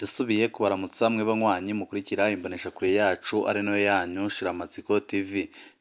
Ndasubiye kubaramutsa mwe banywanyi mukurikira imboneshakure yacu ari nayo yanyu Shiramatsiko TV.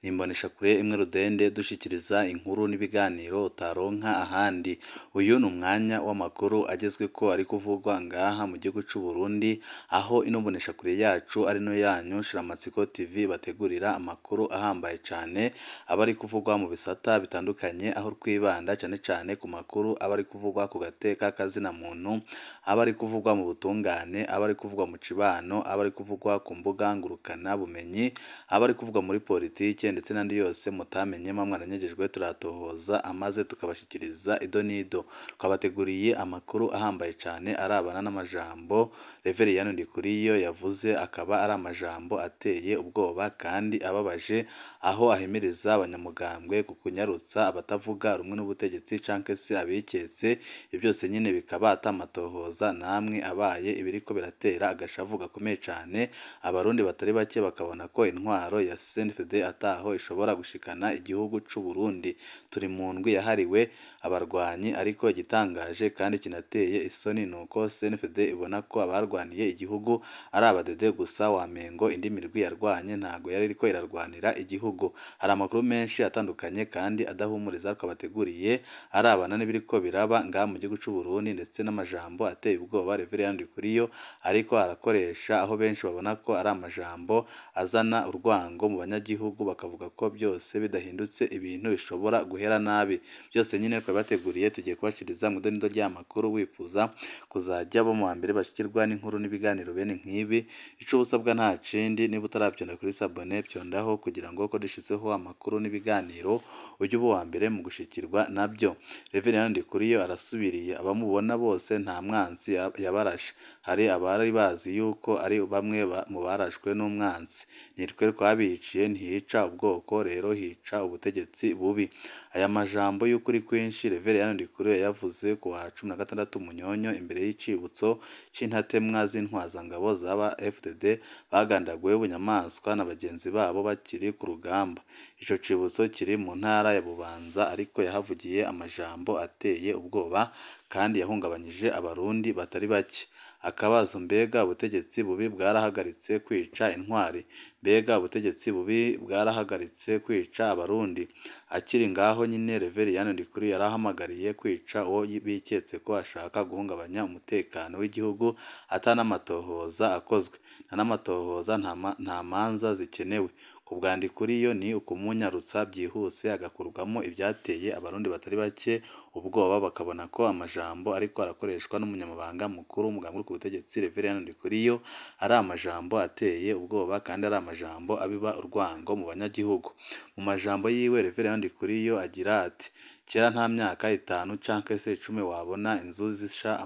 Ni imboneshakure imwe rudende dushikiriza inkuru n'ibiganiro utaronka ahandi. Uyu ni umwanya w'amakuru agezweko ari kuvugwa ngaha mu gihugu c'u Burundi, aho ino mboneshakure yacu ari nayo yanyu Shiramatsiko TV bategurira amakuru ahambaye cane aba ari kuvugwa mu bisata bitandukanye, aho twibanda cane cane ku makuru aba ari kuvugwa ku gateka kazina muntu, aba ari kuvugwa mu butungane, aba ari kuvugwa mu cibano, aba ari kuvugwa ku mbuga ngurukana bumenyi, aba ari kuvugwa muri politike ndetse n'andi yose mutamenye muba mwaranyagejwe turatohoza amaze tukabashikiriza ido n'ido. Twabateguriye amakuru ahambaye cane arabana n'amajambo Reveriyani Ndikuriyo yavuze, akaba ari amajambo ateye ubwoba kandi ababaje, aho ahimiriza abanyamugambwe ku kunyarutsa abatavuga rumwe n'ubutegetsi canke se abiketse. Ivyo byose nyene bikaba ata matohoza namwe abaye, ibiriko biratera agashavu gakomeye cane abarundi batari bake bakabona ko intwaro ya CNDD ataho ishobora gushikana igihugu c'u Burundi. Turi mu ndwi yahariwe abarwanyi, ariko igitangaje kandi kinateye isoni nuko CNDD ibona ko abarwaniye igihugu ari abadede gusa, wamengo indi mirwi yarwanye ntago yari iriko irarwanira igihugu. Hari amakuru menshi atandukanye kandi adahumuriza twabateguriye arabana n'ibiriko biraba ngaha mu gihugu c'u Burundi, ndetse n'amajambo ateye ubwoba Reveriyani Ndikuriyo ariko arakoresha, aho benshi babona ko ari amajambo azana urwango mu banyagihugu, bakavuga ko byose bidahindutse ibintu bishobora guhera nabi. Byose nyine twabibateguriye, tugiye kubashikiriza mu idonido ry'amakuru. Wifuza kuzajya bo mu wa mbere bashikirwa n'inkuru n'ibiganiro bene nk'ibi, ico uba usabwa nta kindi, niba utaravyonda kuri sabone vyondaho kugira ngo ko dushizeho amakuru n'ibiganiro ujye uba uwa mbere mu gushikirwa nabyo. Reveriyani Ndikuriyo arasubiriye, abamubona bose nta mwansi yabarashe. Hari abari bazi yuko ari bamwe mu barashwe n'umwansi. Nitwe twabiciye, ntihica ubwoko rero hica ubutegetsi bubi. Aya majambo y'ukuri kwinshi Reveriyani Ndikuriyo yayavuze ku wa 16 Munyonyo imbere y'icibutso c'intatemwa z'intwazangabo z'aba FDD bagandaguwe bunyamaswa na bagenzi babo bakiri ku rugamba. Ico cibutso kiri mu ntara ya Bubanza, ariko yahavugiye amajambo ateye ubwoba kandi yahungabanyije abarundi batari bake. Akabazo: mbega ubutegetsi bubi bwarahagaritse kwica intwari? Mbega ubutegetsi bubi bwarahagaritse kwica abarundi? Akiri ngaho nyine Reveriyani Ndikuriyo yarahamagariye kwica uwo biketse ko ashaka guhungabanya umutekano w'igihugu ata n'amatohoza akozwe. Nta n'amatohoza, nta manza zikenewe. Ku bwa Ndikuriyo ni ukumunyarutsa byihuse agakurwamo ivyateye abarundi batari bake ubwoba, bakabona ko amajambo ariko arakoreshwa n'umunyamabanga mukuru w'umugambi uri ku butegetsi Reveriyani Ndikuriyo ari amajambo ateye ubwoba kandi ari amajambo abiba urwango mu banyagihugu. Mu majambo yiwe Reveriyani Ndikuriyo agira ati: kera nta myaka 5 canke se 10 wabona inzu zisha,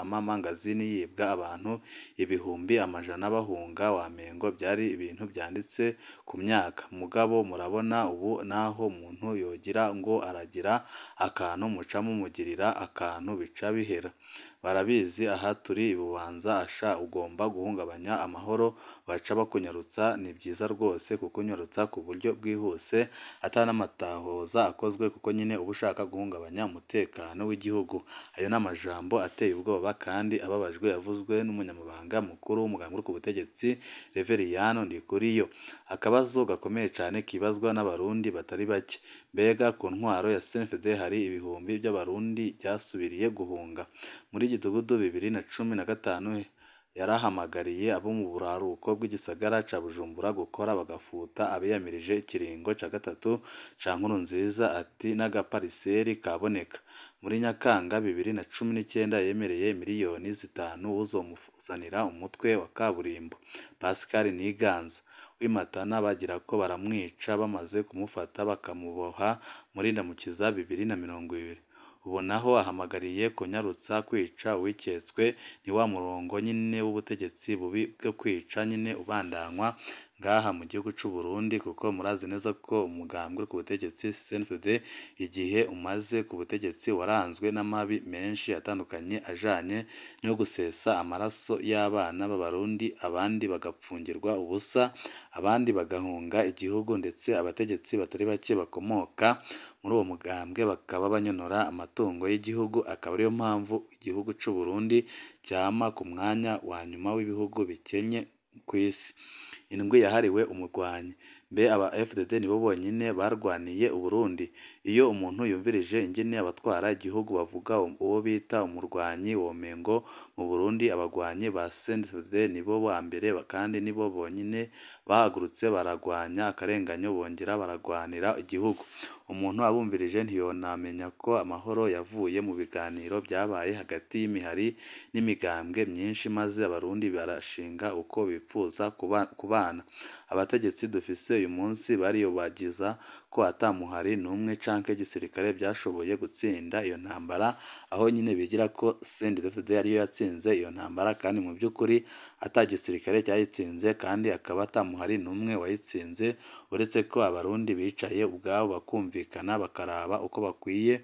amamangazini yibwa, abantu ibihumbi amajana bahunga, wamengo byari ibintu byanditse ku myaka. Mugabo murabona ubu naho umuntu yogira ngo aragira akantu muca mumugirira akantu bica bihera. Barabizi aha turi i Bubanza, asha ugomba guhungabanya amahoro baca bakunyarutsa. Ni byiza rwose kukunyarutsa ku buryo bwihuse ata n'amatohoza akozwe, kuko nyine uba ushaka guhungabanya umutekano w'igihugu. Ayo ni amajambo ateye ubwoba kandi ababajwe yavuzwe n'umunyamabanga mukuru w'umugambi uri ku butegetsi Reveriyani Ndikuriyo. Akabazo gakomeye cane kibazwa n'abarundi batari bake: mbega ku ntwaro ya CNDD hari ibihumbi by'abarundi byasubiriye guhunga? Muri Gitugudu 2015 yarahamagariye abo mu buraruko bw'igisagara ca Bujumbura gukora bagafuta abiyamirije ikiringo ca gatatu ca Nkurunziza, ati n'agapariseri kaboneka. Muri Nyakanga 2019 yemereye miliyoni 5 uwuzomuzanira umutwe wa kaburimbo. Pascal Niganza w'i Matana bagirako baramwica, bamaze kumufata bakamuboha muri Ndamukiza 2020. Ubu naho ahamagariye kunyarutsa kwica uwiketswe. Ni wa murongo nyine w'ubutegetsi bubi bwo kwica nyine ubandanywa ngaha mu gihugu c'u Burundi, kuko murazi neza ko umugambwe uri ku butegetsi CNDD igihe umaze ku butegetsi waranzwe n'amabi menshi atandukanye ajanye no gusesa amaraso y'abana b'Abarundi, abandi bagapfungirwa ubusa, abandi bagahunga igihugu, ndetse abategetsi batari bake bakomoka muri uwo mugambwe bakaba banyonora amatungo y'igihugu, akaba ariyo mpamvu igihugu c'u Burundi cyama ku mwanya wa nyuma w'ibihugu bikenye kw'isi. Indwi yahariwe umugwanyi. Mbe aba FDD nibo bonyine barwaniye Uburundi? Iyo umuntu yumvirije ingene abatwara igihugu bavuga uwo bita umurwanyi, womengo mu Burundi abagwanyi ba CNDD nibo ba mbere kandi nibo bonyine bahagurutse baragwanya akarenganyo bongera baragwanira igihugu. Umuntu abumvirije ntiyonamenya ko amahoro yavuye mu biganiro vyabaye hagati y'imihari n'imigambwe myinshi, maze Abarundi barashinga uko bipfuza kubana. Abategetsi dufise uyu munsi bariyobagiza ko ata muhari n'umwe canke igisirikare vyashoboye gutsinda iyo ntambara, aho nyene bigira ko CNDD-FDD ariyo yatsinze iyo ntambara, kandi mu vy'ukuri ata gisirikare cyayitsinze kandi akaba ata muhari n'umwe wayitsinze, uretse ko Abarundi bicaye ubwabo bakumvikana bakaraba uko bakwiye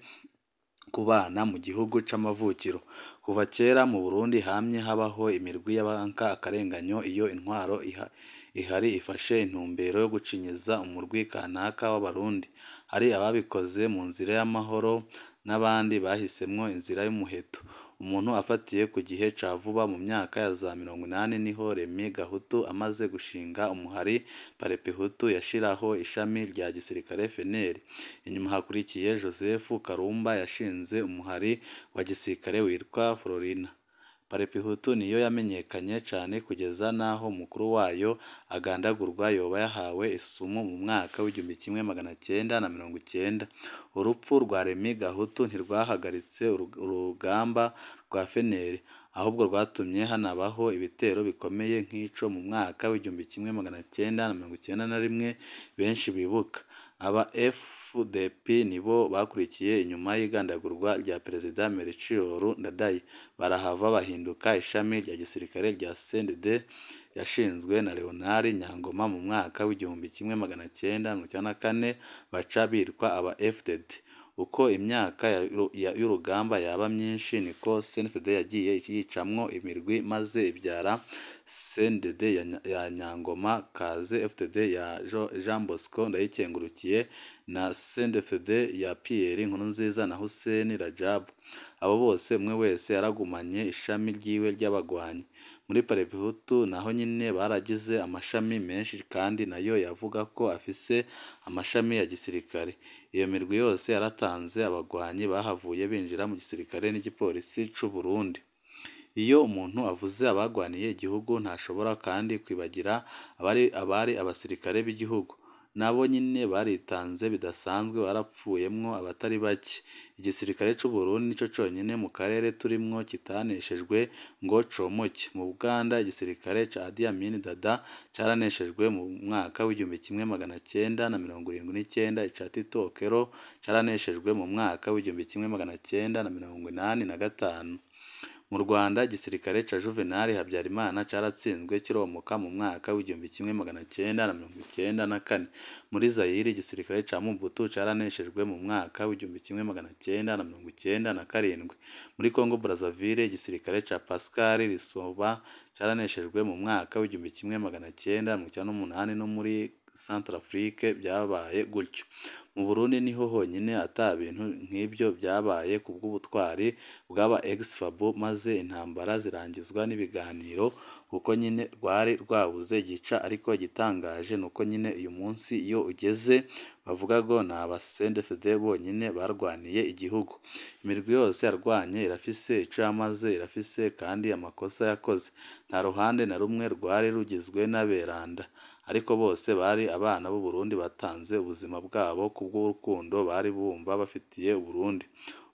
kubana mu gihugu c'amavukiro. Kuva kera mu Burundi hamye habaho imirwi y'abanka akarenganyo iyo intwaro ihari ifashe intumbero yo gucinyiza umurwi kanaka w'Abarundi. Hari ababikoze mu nzira y'amahoro n'abandi bahisemwo inzira y'umuheto. Umuntu afatiye ku gihe ca vuba mu myaka ya za 80 niho Remy Gahutu amaze gushinga umuhari Parepehutu yashiraho ishami rya gisirikare FNL. Inyuma hakurikiye Joseph Karumba yashinze umuhari wa gisirikare witwa Florina. Parepehutu niyo yamenyekanye cane kugeza n'aho umukuru wayo agandagurwa yoba yahawe isumu mu mwaka w'1990. Urupfu rwa Remy Gahutu ntirwahagaritse urugamba rwa FNL, ahubwo rwatumye hanabaho ibitero bikomeye nk'ico mu mwaka w'1991 benshi bibuka. Aba FDP nibo bakurikiye inyuma y'igandagurwa rya Perezida Melchior Ndadaye, barahava bahinduka ishami rya gisirikare rya CNDD yashinzwe na Leonard Nyangoma mu mwaka w'1994, baca bitwa aba FDD. Uko imyaka y'urugamba yaba myinshi niko CNDD yagiye yicamwo imirwi, maze ibyara CNDD ya Nyangoma, Kaze FDD ya Jean Bosco Ndayikengurukiye na CNDD ya Pierre Nkurunziza na Hussein Rajab. Abo bose umwe wese yaragumanye ishami ryiwe ry'abagwanyi. Muri Parepehutu naho nyene baragize amashami menshi kandi nayo yavuga ko afise amashami ya gisirikare. Iyo mirwi yose yaratanze abagwanyi bahavuye binjira mu gisirikare n'igipolisi c'u Burundi. Iyo umuntu avuze abagwaniye igihugu ntashobora kandi kwibagira abari abasirikare b'igihugu. Nabo nyene baritanze bidasanzwe, barapfuyemwo abatari bake. Igisirikare c'u Burundi nico conyene mu karere turimwo kitaneshejwe ngo comoke. Mu Buganda igisirikare ca Idi Amin Dada caraneshejwe mu mwaka w'1979, ica Tito Okello caraneshejwe mu mwaka w'1985. Mu Rwanda igisirikare ca Juvenal Habyarimana caratsinzwe kiromoka mu mwaka w'1994. Muri Zaire igisirikare ca Mobutu caraneshejwe mu mwaka w'1997. Muri Congo Brazzaville igisirikare ca Pascal Lissouba caraneshejwe mu mwaka w'1998, no muri Centrafrique byabaye gutyo. Mu Burundi niho honyine ata bintu nk'ibyo byabaye kubw'ubutwari bw'aba ex-FAB, maze intambara zirangizwa n'ibiganiro kuko nyine rwari rwabuze gica. Ariko igitangaje nuko nyine uyu munsi iyo ugeze bavuga ngo ni aba CNDD-FDD bonyine barwaniye igihugu. Imirwi yose yarwanye irafise ico yamaze, irafise kandi amakosa yakoze. Nta ruhande na rumwe rwari rugizwe n'aberanda, ariko bose bari abana b'u Burundi batanze ubuzima bwabo kubw'urukundo bari bumva bafitiye Uburundi.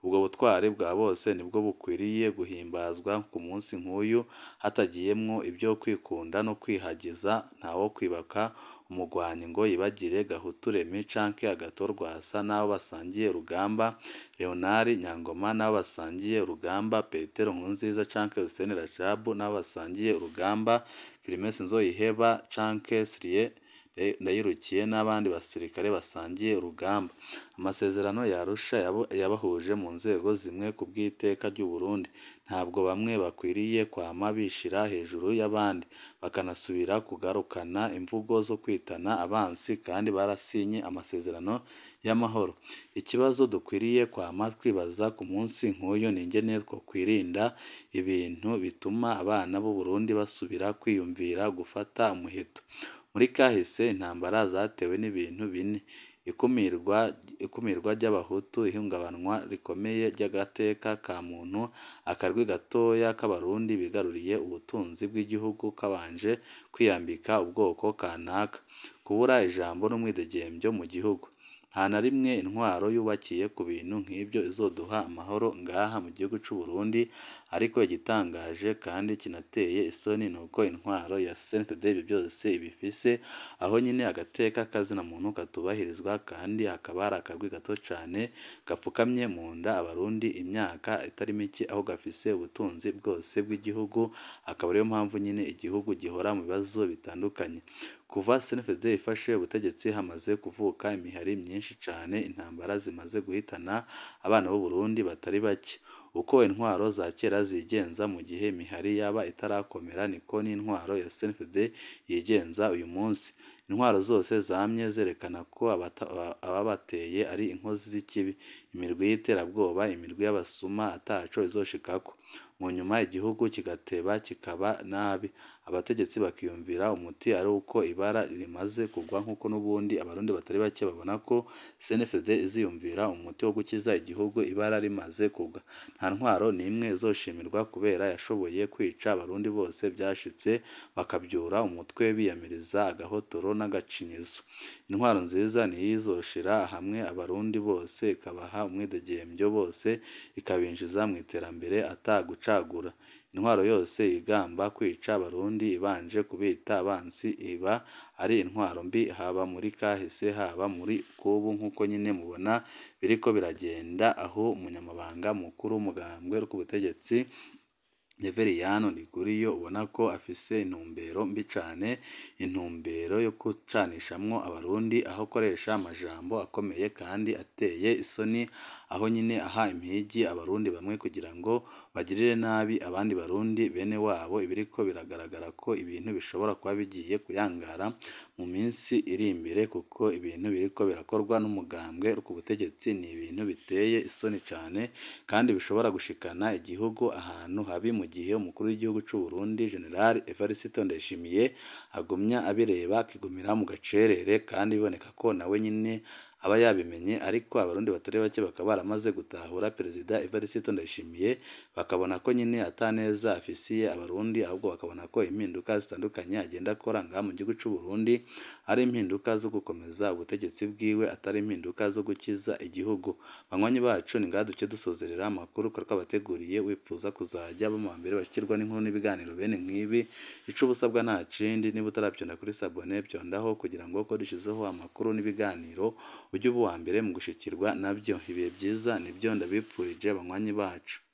Ubwo butwari bwa bose nibwo bukwiriye guhimbazwa ku munsi nk'uyu, hatagiyemwo ibyo kwikunda no kwihagiza. Ntawo kwibaka umugwanyi ngo yibagire Gahutu Remy canke Agathon Rwasa n'abo basangiye urugamba, Leonard Nyangoma n'abo basangiye urugamba, Petero Nkurunziza canke Hussein Rajab n'abo basangiye urugamba, Firmin Sinzoyiheba canke Cyprien Ndayirukiye n'abandi basirikare basangiye urugamba. Amasezerano ya Arusha yabahuje mu nzego zimwe ku bw'iteka ry'u Burundi. Ntabwo bamwe bakwiriye kwama bishira hejuru y'abandi, bakanasubira kugarukana imvugo zo kwitana abansi kandi barasinye amasezerano y'amahoro. Ikibazo dukwiriye kwama twibaza ku munsi nk'uyu ni ingene twokwirinda ibintu bituma abana b'u Burundi basubira kwiyumvira gufata umuheto. Muri kahise intambara zatewe n'ibintu bine: ikumirwa ry'Abahutu, ihungabanywa rikomeye ry'agateka ka muntu, akarwi gatoya k'Abarundi bigaruriye ubutunzi bw'igihugu kabanje kwiyambika ubwoko kanaka, kubura ijambo n'umwidegembyo mu gihugu. Nta na rimwe intwaro yubakiye ku bintu nk'ibyo izoduha amahoro ngaha mu gihugu c'u Burundi, ariko igitangaje kandi kinateye isoni nuko intwaro ya CNDD ibyo byose ibifise, aho nyine agateka kazina muntu katubahirizwa kandi hakaba hari akarwi gato cane gapfukamye mu nda Abarundi imyaka itari mike, aho gafise ubutunzi bwose bw'igihugu, akaba ariyo mpamvu nyine igihugu gihora mu bibazo bitandukanye. Kuva CNDD ifashe ubutegetsi hamaze kuvuka imihari myinshi cane, intambara zimaze guhitana abana b'u Burundi batari bake. Uko intwaro za kera zigenza mu gihe imihari yaba itarakomera niko n'intwaro ya CNDD yigenza uyu munsi. Intwaro zose zamye zerekana ko ababateye ari inkozi z'ikibi, imirwi y'iterabwoba, imirwi y'abasuma ataco izoshikako. Mu nyuma igihugu kigateba kikaba nabi, abategetsi bakiyumvira umuti ari uko ibara rimaze kugwa, nk'uko n'ubundi Abarundi batari bake babona ko CNDD iziyumvira umuti wo gukiza igihugu ibara rimaze kugwa. Nta ntwaro n'imwe izoshimirwa kubera yashoboye kwica Abarundi bose vyashitse bakavyura umutwe biyamiriza agahotoro n'agacinyizo. Intwaro nziza niyo izoshira hamwe Abarundi bose, ikabaha umwidegembyo bose, ikabinjiza mw'iterambere ata gucagura. Intwaro yose yigamba kwica Abarundi ibanje kubita abansi iba ari intwaro mbi, haba muri kahise haba muri kubu, nk'uko nyine mubona biriko biragenda, aho umunyamabanga mukuru w'umugambwe uri ku butegetsi Reveriyano Ndikuriyo ubona ko afise intumbero mbi cane, intumbero yo gucanishamwo Abarundi, aho akoresha amajambo akomeye kandi ateye isoni, aho nyine aha impigi Abarundi bamwe kugira ngo bagirire nabi abandi Barundi bene wabo. Ibiriko biragaragara ko ibintu bishobora kuba bigiye kuyangara mu minsi iri imbere, kuko ibintu biriko birakorwa n'umugambwe uri ku butegetsi ni ibintu biteye isoni cane kandi bishobora gushikana igihugu ahantu habi, mu gihe umukuru w'igihugu c'u Burundi General Evariste Ndayishimiye agumya abireba akigumira mu gacerere, kandi biboneka ko nawe nyine aba yabimenye, ariko Abarundi batari bake bakaba baramaze gutahura Perezida Evariste Ndayishimiye, bakabona ko nyine ataneza afisiye Abarundi, ahubwo bakabona ko impinduka zitandukanye agenda akora ngaha mu gihugu c'u Burundi ari impinduka zo gukomeza ubutegetsi bwiwe, atari impinduka zo gukiza igihugu. Banywanyi bacu, ni ngaha duce dusozerera amakuru twari twabateguriye. Wifuza kuzajya aba mu bambere bashikirwa n'inkuru n'ibiganiro bene nk'ibi, ico uba usabwa nta kindi, niba utaravyonda kuri sabone vyondaho kugira ngo uko dushizeho amakuru n'ibiganiro ujye uba uwa mbere mu gushikirwa nabyo. Ibihe byiza nibyo ndabipfurije banywanyi bacu.